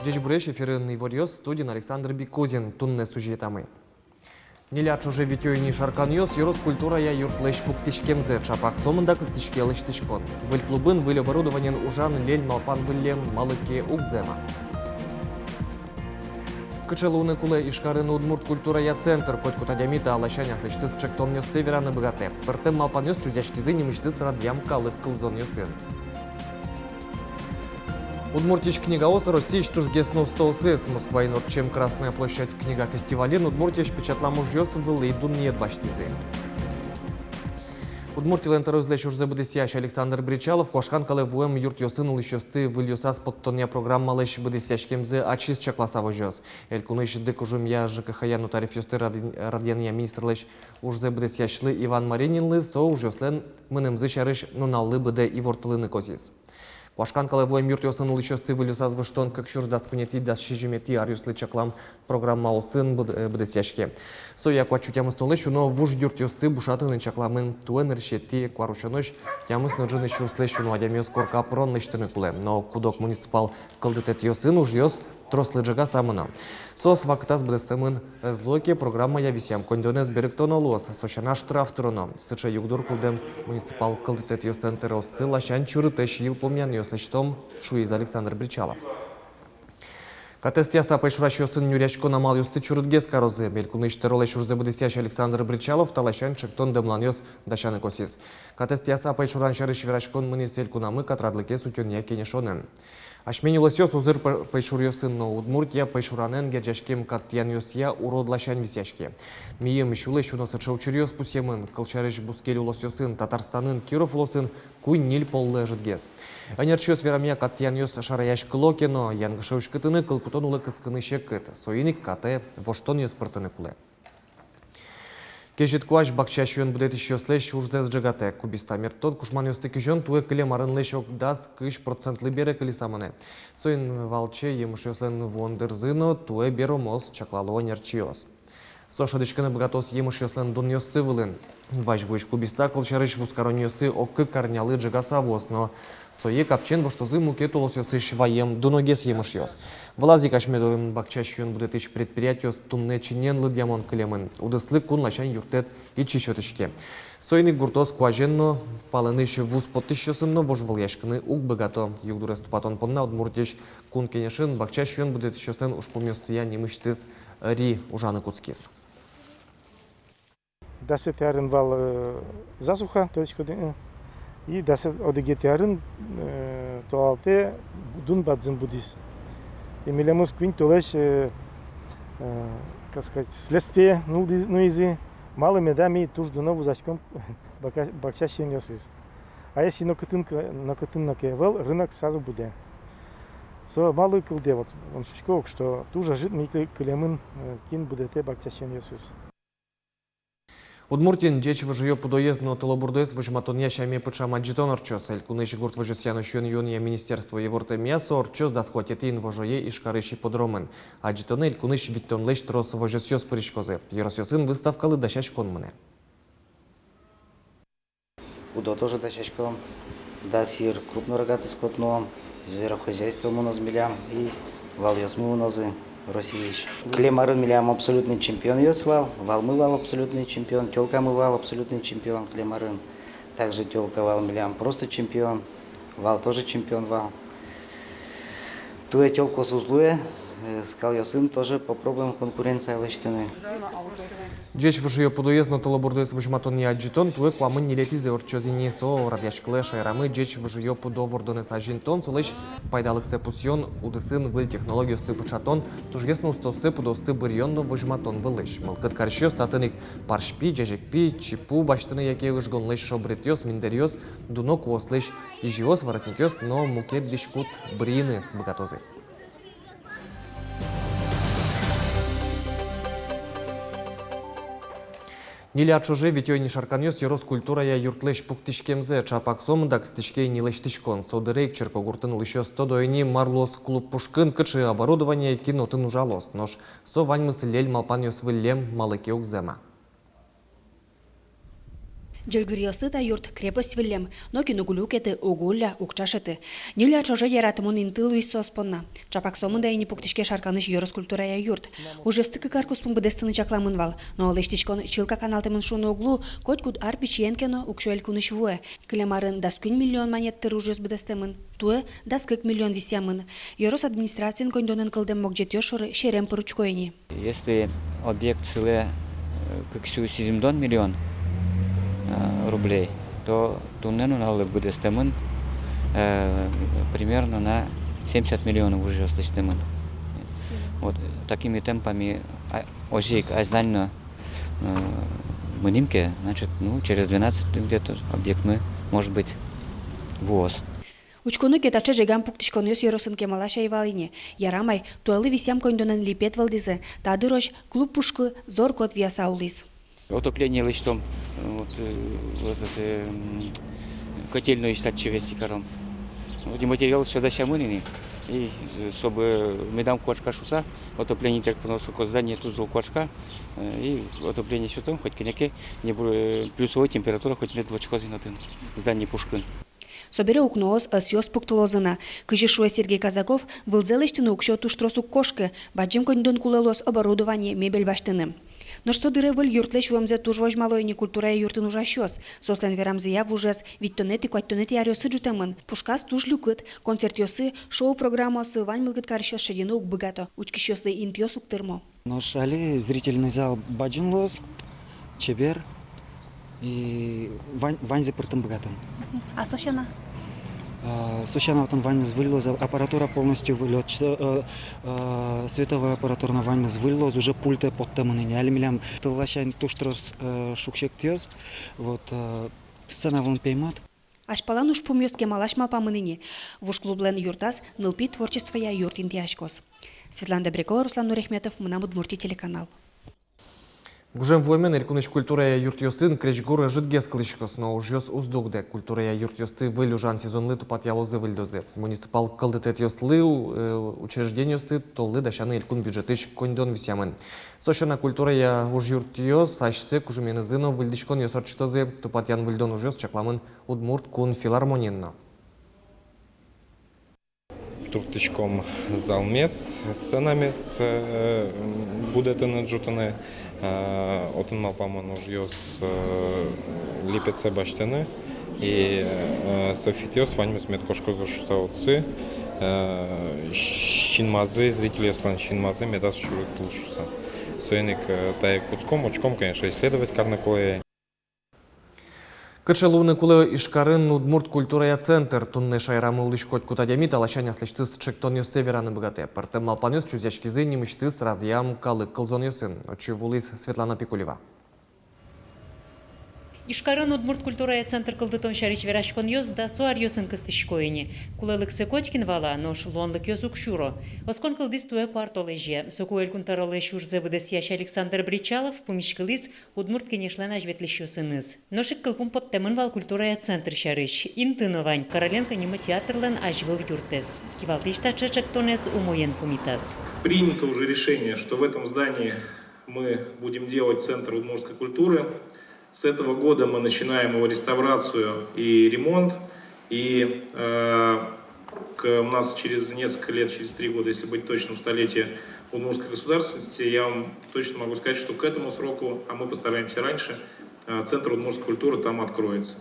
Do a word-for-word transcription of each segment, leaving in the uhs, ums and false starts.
Ӟечбуресь! Эфирын «Иворъёс», студиын Александр Бикузин. Туннэ сюжетамы. Ньыль ар ӵоже витё ини Шарканъёс ёрос культурая юртлэсь пуктӥськемзэ. Ӵапак сомында кыстӥське лэсьтӥськон. Выль клубын выль оборудованиен ужан лель малпан выллем, малы ке уг зэм-а? Кыӵе луыны кулэ Ижкарын удмурт культурая центр? Котькуд адями та ласянь аслэсьтыз ӵектонъёссэ вераны быгатэ. Пӧртэм малпанъёс чузъяськизы нимысьтыз радъям калык кылзонъёсын. Удмуртиысь книгаос Россиысь тужгес но устоосыз. Москваын ортчем «Красная площадь» книга фестивалин Удмуртиысь печатлам ужъёс вылӥ дунъет басьтӥзы. Удмуртилэн тӧроезлэсь ужзэ быдэсъясь Александр Бречалов куашкан калэ вуэм юртъёсын улӥсьёсты выльёсаз поттонъя программалэсь быдэсъяськемзэ ачиз чакласа возёз. Элькунысь дыкужымъя ЖКХ-я но тарифъёсты ради-, радъянъя министрлэсь ужзэ быдэсъясьлы Иван Марининлы со ужъёслэн мынэмзы сярысь нуналлы быдэ ивортылыны косӥз. Куашкан калэ вуэм юртъёсын улӥсьёсты выльёсаз выжтон кык сюрс дас куинетӥ — дас сизьыметӥ аръёслы чаклам программа улсын быд-, э, быдэсъяське. Соя куать сю тямыстонлэсь уно вуж юртъёсты бушатыны чакламын. Туэ нырысетӥ куарусёнозь тямыс но ӝыны сюрслэсь уно адямиос корка пырон лэсьтыны кулэ. Но куд-ог муниципал кылдытэтъёсын ужъёс трослы ӝегаса мыно. Соос вакытаз быдэстэмын ӧз луэ ке, программая висъям коньдонэз берыктоно луоз, со сяна штраф тыроно. Сыӵе югдур кылдэм муниципал кылдытэтъёслэн тӧрооссы ласянь чурытэсь йылпумъянъёс лэсьтом, шуиз Александр Бречалов. Катэз тӥяса пӧйшурасьёсын нюръяськон амалъёсты чурытгес карозы. Элькунысь тӧролэсь ужзэ быдэсъясь Александр Бречалов та ласянь ӵектон-дэмланъёс дасяны косӥз. Катэз тӥяса пӧйшуран сярысь вераськон мынӥз элькунамы катрадлыкез утёнъя кенешонын. Асьме нюлэсъёс узыр пӧ-, пӧйшуръёсын, но Удмуртия пӧйшуранэн герӟаськем кат тӥянъёсъя урод ласянь висъяське. Миым сюлэсь уно сыӵе учыръёс пусъемын. Кылсярысь, бускель улосъёсын, Татарстанын, Киров улосын куинь-ньыль поллы ӧжытгес. Ӧнерчиос верамъя, кат тӥянъёс шараяськыло ке но, янгыше уськытыны, кыл кутон улэ кыскыны секыт. Соин ик катэ воштонъёс пыртыны кулэ. Кезьыт куазь бакча сиён будэтӥсьёслэсь ужзэс ӝегатэ. Кубиста мерттон кушманъёсты кизён туэ кылем арынлэсь ог дас кызь процентлы бере кылиса мынэ. Соин валче емышъёслэн вуон дырзы но туэ беромоз, чаклало ӧнерчиос. Со шӧдӥськыны быгатоз емышъёслэн дунъёссы вылын. Вазь вуись кубиста, кылсярысь, вузкаронъёссы ог кык арнялы ӝегаса вуоз но. Сое капчиен воштозы мукет улосъёсысь ваем дуногес емышъёс. Вылаз ик асьме дорын бакча сиён будэтӥсь предприятиос туннэ чиньыен лыдъямон кылемын. Удыслы кун ласянь юрттэт ичи сётӥське. Соин ик гуртоос куазен но палэнысь вуз поттӥсьёсын но вожвылъяськыны уг быгато. Югдурез тупатон понна Удмуртиысь Кун Кенешын бакча сиён будэтӥсьёслэн ужпумъёссыя нимысьтыз ӧри ужаны кутскиз. Дасэтӥ арын вал, э, засуха, точка, э, и дасэтӥ, одӥгетӥ арын, э, толалтэ дун бадӟым будӥз. И милемыз куинь толэзь, э, э, как сказать, следствие нуиз-, нуизы, малы меда ми туж дуно вузаськом бакча-, бакча сиёнъёсыз. А если нокытын ке, нокытын но ке ӧвӧл, рынок сразу будэ. Со малы кылдэ, вот, мон шуисько ук, что туж ӧжыт ми кы-, кылемын, э, кин будэтэ бакча сиёнъёсыз. Удмуртиын ӟеч выжыё пудоез но тылобурдоез возьматонъя сяме пыӵам адӟытон ортчоз. Элькунысь гурт возёсъя но сиён-юонъя министерство ивортэмъя, со ортчоз дас куатетӥ инвожое Ижкарысь ипподромын. Адӟытонэ элькунысь витьтонлэсь трос возёсъёс пыриськозы. Ёросъёсын выставкалы дасяськон мынэ. Пудо тоже дасяськом, дас йыр крупнорогатый скот нуом, зверохозяйство мыноз милям и валъёсмы мынозы Россиысь. Кылем арын милям абсолютный чемпионъёс вал, валмы вал абсолютный чемпион, тёлкамы вал абсолютный чемпион кылем арын. Также тёлка вал милям просто чемпион, вал тоже чемпион вал. Туэ тёлкаос уз луэ, э, скалъёсын тоже попробуем конкуренция лэсьтыны. Ӟеч выжыё пудоез но тылобурдоез возьматонъя адӟытон туэ куамын ньылетӥзэ ортчоз ини. Со радъяське шаерамы ӟеч выжыё пудо вордонэз азинтон, солэсь пайдалыксэ пусъён, удысын выль технологиосты пыӵатон, тужгес но устооссэ пудоосты быръён но возьматон вылысь. Мылкыд карисьёс татын ик парсьпи, ӟазегпи, чипу басьтыны яке ыжгонлэсь шобретъёс, миндэръёс, дуно куослэсь изьыос, воротникъёс но мукет дӥськут бырйыны быгатозы. Ньыль ар ӵоже витё ини Шарканъёс ёрос культурая юртлэсь пуктӥськемзэ. Ӵапак сомында кыстӥське ини лэсьтӥськон. Со дыре ик Черкогуртын улӥсьёс тодо ини, мар луоз клуб пушкын, кыӵе оборудование, кин отын ужалоз. Нош со ваньмыз лель малпанъёс выллем, малы ке уг зэм-а. Ӟыльгыръёслы та юрт крепость выллем, нокин уг люкеты, уг улля, уг ӵашеты. Ньыль ар ӵоже яратымон инты луиз соос понна. Ӵапак сомында ини пуктӥське Шарканысь ёрос культурая юрт. Ужъёсты кык ар куспын быдэстыны чакламын вал, но лэсьтӥськон чылкак аналтэмын шуыны уг луы, котькуд ар пичиен ке но уксё элькунысь вуэ. Кылем арын дас куинь миллион манет тыр ужъёс быдэстэмын, туэ дас кык миллион висъямын. Ёрос администрациын коньдонэн кылдэм могӟетъёс шоры серем пыр учко ини. Если объект сылэ, э, кык сю сизьымдон миллион, э, рублей, то туннэ нуналлы быдэстэмын, э, примерно на семьдесят миллионов ужъёс лэсьтэмын. Вот, э, такими темпами, а, озьы ик азьлань но, э, мынӥм ке, значит, ну, через двенадцать лет где-то объектмы, может быть, вуоз. Учконо ке, таӵе ӝегам пуктӥськонъёс ёросын кемалась ӧй вал ини. Ярам ай, туэлы висъям коньдонэн липет вӧлдӥзы, та дырозь клуб пушкы зор-кот вияса улӥз. Отопление лэсьтом, вот, э, вот это, м, котельной садче весь каром. Вот и материал всё дасямын ини. И, э, чтобы медам куашка шуса, отопление так, потому что здание туж зол куашка, э, и отопление сётом, хоть кӧня ке, не бу-, э, плюсовой температура хоть мед луоз ини отын, здание пушкын. Собере укноос, ӧсъёс пуктылозы на. Кызьы шуэ Сергей Казаков, выльзэ лэсьтыны уксё туж трос уг кошкы, бадӟым коньдон кулэ луоз оборудование, мебель басьтыны. Нош со дыре выль юртлэсь вуэмзэ туж возьмало ини культурая юртын ужасьёс. Соослэн верамзыя, вужез витьтонэтӥ, куатьтонэтӥ аръёсы ӝутэмын. Пушказ туж люкыт, концертъёсы, шоу-программаосы вань мылкыд карисьёс шедьыны уг быгато, учкисьёслы интыос уг тырмо. Нош али зрительный зал бадӟым луоз, чебер, и вань-, ваньзэ пыртыны быгатом. А со сяна? А, со сяна отын ваньмыз выль луоз, а-, аппаратура полностью выль, вот, что, э, э, световая аппаратура но ваньмыз выль луоз, уже пультэ поттэмын ини. Али милям тыл ласянь туж трос, э, шуг-секытъёс, вот, э, сцена вылын пеймыт. Азьпалан ужпумъёс кемалась малпамын ини. Вуж клублэн юртаз нылпи творчествоя юрт интыяськоз. Светлана Добрякова, Руслан Нурахметов, «Мынам Удмуртие» телеканал. Гужем вуэмен элькунысь культурая юртъёсын крезьгур ӧжытгес кылӥськоз, но ужъёс уз дугдэ. Культурая юртъёсты выль ужан сезонлы тупатъялозы, выльдозы. Муниципал кылдытэтъёслы, э, учреждениосты толлы дасяны элькун бюджетысь коньдон висъямын. Со сяна культурая ужъюртъёс асьсэ кужыменызы но выльдӥськонъёс ортчытозы. Тупатъян-выльдон ужъёс чакламын Удмурт кун филармониын но. Турттӥськом залмес, сценамес, э, будэтыны, ӝутыны, э, отын малпамон ужъёс, э, липетсэ басьтыны, и, э, софитъёс ваньмыз мед кошкозы шуса отсы, э, синмазы, зрительёслэн синмазы медаз сюрыт тыл шуса. Соин ик, э, тае кутском, учком, конечно, исследовать карыны кулэ. Кыӵе луыны кулэ Ижкарын удмурт культурая центр? Туннэ шаерамы улӥсь котькуд адями та ласянь аслэсьтыз ӵектонъёссэ вераны быгатэ. Пӧртэм малпанъёс чузъяськизы нимысьтыз радъям калык кылзонъёсын. Отчы вуылӥз Светлана Пикулева. Ижкарын удмурт культурая центр кылдытон сярысь вераськонъёс дасо аръёсын кыстӥсько ини. Кулэлыксэ котькин вала, нош луонлыкъёс уг сюро. Оскон кылдӥз туэ куартолэзе. Соку Элькун тӧролэсь ужзэ быдэсъясь Александр Бречалов пумиськылӥз Удмурт Кенешлэн азьветлӥсьёсыныз. Нош ик кылпум поттэмын вал культурая центр сярысь. Инты но вань: Короленко нимо театрлэн азьвыл юртэз. Кивалтӥсь таӵе ӵектонэз умоен пумитаз. Принято уже решение, что в этом здании мы будем делать центр удмуртской культуры. С этого года мы начинаем его реставрацию и ремонт. И, э, к, у нас через несколько лет, через три года, если быть точным, столетие удмуртской государственности, я вам точно могу сказать, что к этому сроку, а мы постараемся раньше, э, центр удмуртской культуры там откроется.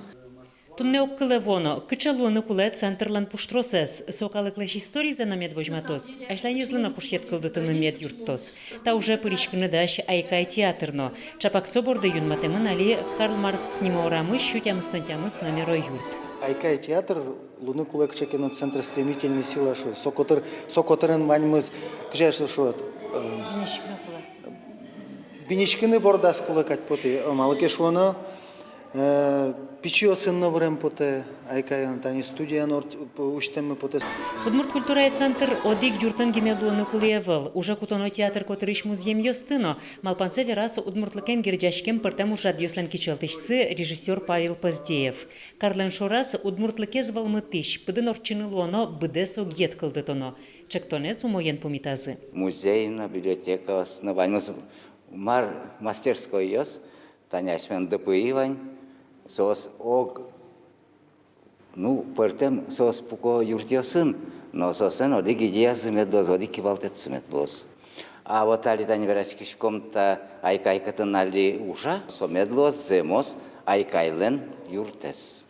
Туннэ огкылэ вуоно, кыӵе луыны кулэ центрлэн пуштросэз. Со калыклэсь историзэ но мед возьматоз, азьланезлы но кушъет кылдытыны мед юрттоз. Та уже пыриськыны дась «Айкай» театр но. Ӵапак со борды юнматэмын али Карл Маркс нимо урамысь сю тямыстон тямыс номеро юрт. «Айкай» театр луыны кулэ кыӵе ке но центр стремительной силы, шуо. Со котыр, со котырын ваньмыз, кыӵе шуо, шуо, э, биньыськыны кулэ. Биньыськыны бордаз кулэ кадь потэ, э, малы ке шуоно, э, пичиосын но вырем потэ, «Айкайын» тани студия но ор-, усьтэммы потэ. Удмурт культурая центр одӥг юртын гинэ луыны кулэ ӧвӧл. Уже кутоно театр котырысь музъемъёсты но. Малпансэ вераз удмуртлыкен герӟаськем пӧртэм ужрадъёслэн кичӧлтӥсьсы, режиссёр Павел Поздеев. Карлэн шораз удмуртлыкез вӧлмытӥсь, пыдын ортчыны луоно быдэс огъет кылдытоно. Ӵектонэз умоен пумитазы. Музей но, библиотекаос но, ваньмыз, мар, мастерскойёс, тани асьмелэн ДПИ вань, Соос ог, ну, пӧртэм соос пуко юртъёсын, но соослэн одӥг идеязы мед луоз, одӥг кивалтэтсы мед луоз. А вот али тани вераськиськом та «Айкай» кытын али ужа, со мед луоз зэмос «Айкайлэн» юртэз.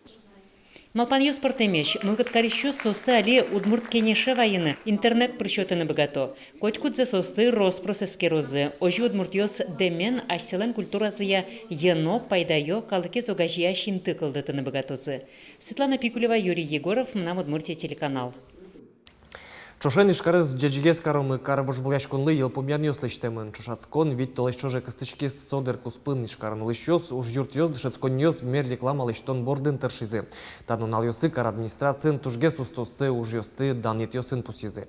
Малпанъёс пӧртэмесь. Мылкыд карисьёс соосты али «Удмурт кенеше» вайыны, интернет пыр сётыны быгато. Котькудзэ соосты рос-прос эскерозы. Озьы удмуртъёс дэмен асьсэлэн культуразыя йӧно, пайдаё, калыкез огазеясь инты кылдытыны быгатозы. Светлана Пикулева, Юрий Егоров, «Мынам Удмуртие» телеканал. Ӵошен Ижкарез ӟечгес каромы. Кар вожвылъяськонлы йылпумъянъёс лэсьтэмын. Ӵошатскон вить толэзь ӵоже кыстӥськиз. Со дыр куспын Ижкарын улӥсьёс, ужъюртъёс, дышетсконниос мер реклама лэсьтон бордын тыршизы. Та нуналъёсы кар администрациын тужгес устоосыз ужъёсты данъетъёсын пусйизы.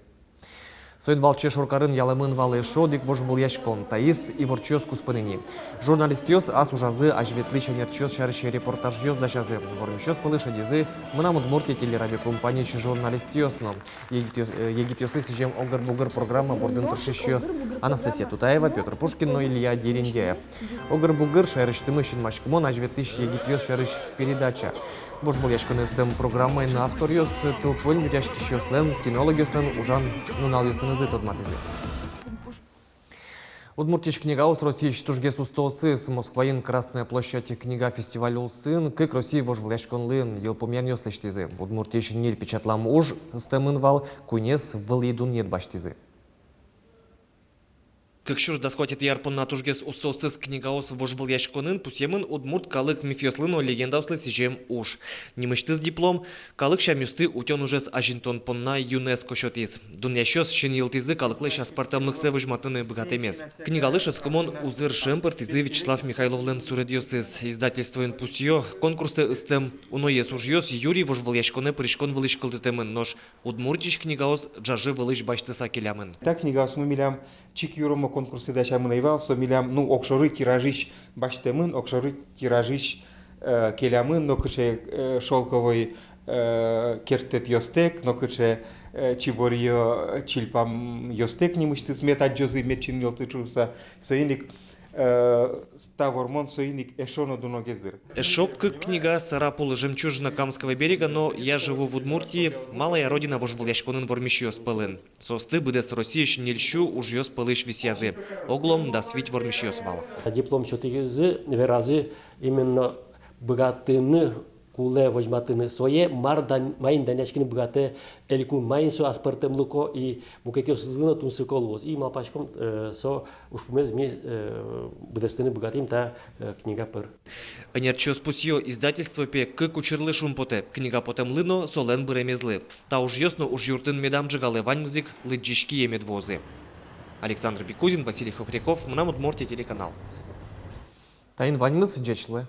Соин валче шоркарын ялэмын вал эшшо одӥг вожвылъяськон. Таиз иворчъёс куспын ини. Журналистъёс ас ужазы азьветлӥсь ӧнерчиос сярысь репортажъёс дасязы. Вормисьёс пӧлы шедизы «Мынам Удмуртие» телерадиокомпаниысь журналистъёс но. Егитъёс-, э, егитъёслы сӥзем «Огыр-бугыр» программа бордын тыршисьёс Анастасия Тутаева, Пётр Пушкин но Илья Дерендяев. «Огыр-бугыр» — шаерысьтымы синмаськымон азьветлӥсь егитъёс сярысь передача. Вожвылъяськонэ ыстэм программаын авторъёс тылпуэн виряськисьёслэн, кинологъёслэн ужан нуналъёсынызы тодматӥзы. Удмуртиысь книгаос Россиысь тужгес устоосыз. Москваын «Красная площадь» книга фестиваль улсын кык Россия вожвылъяськонлы йылпумъянъёс лэсьтӥзы. Удмуртиысь ньыль печатлам уж ыстэмын вал, куинез вылӥ дунъет басьтӥзы. Кык сюрс дас куатетӥ ар понна тужгес устоосыз книгаос вожвылъяськонын пусъемын удмурт калык мифъёслы но легендаослы сӥзем уж. Нимысьтыз диплом калык сямъёсты утён ужез азинтон понна ЮНЕСКО сётӥз. Дунъясьёс синйылтӥзы калыклэсь аспӧртэмлыксэ возьматыны быгатэмез. Книгалы шӧдскымон узыр шӧм пыртӥзы Вячеслав Михайловлэн суредъёсыз. Издательствоын пусъё: конкурсэ ыстэм уноез ужъёс юри вожвылъяськонэ пыриськон вылысь кылдытэмын, нош Удмуртиысь книгаос ӝажы вылысь басьтыса келямын. Та книгаосмы милям чик юромо конкурсэ дасямын ӧй вал, со милям, ну, огшоры тиражысь басьтэмын, огшоры тиражысь, э, келямын, нокыӵе, э, шёлковой, э, керттэтъёстэк, нокыӵе, э, чиборъё, э, чильпамъёстэк нимысьтыз мед адӟозы, мед синйылтозы шуыса. Соин ик, э, та вормон соин ик эшшо но дуногес дыр. Эшшо кык книга «Сарапул. Жемчужина Камского берега» но «Я живу в Удмуртии. Малая родина» вожвылъяськонын вормисьёс пӧлын. Соосты быдэс Россиысь ньыль сю ужъёс пӧлысь висъязы. Оглом дас вить вормисьёс вал. Диплом сётӥзы, веразы именно быгатыны кулэ возьматыны сое, мар дан-, маин данъяськыны быгатэ элькун, маин со аспӧртэмлыко и мукетъёсызлы но тунсыко луоз. И малпаськом, э, со ужпумез ми, э, быдэстыны быгатӥм та, э, книга пыр. Ӧнерчиос пусъё: издательство пе кык учырлы шумпотэ: книга потэмлы но солэн быремезлы. Та ужъёс но ужъюртын медам ӝегалэ, ваньмыз ик лыдӟись кие мед вуозы. Александр Бекузин, Василий Хохряков, «Мынам Удмуртие» телеканал. Таин ваньмыз, ӟеч луэ.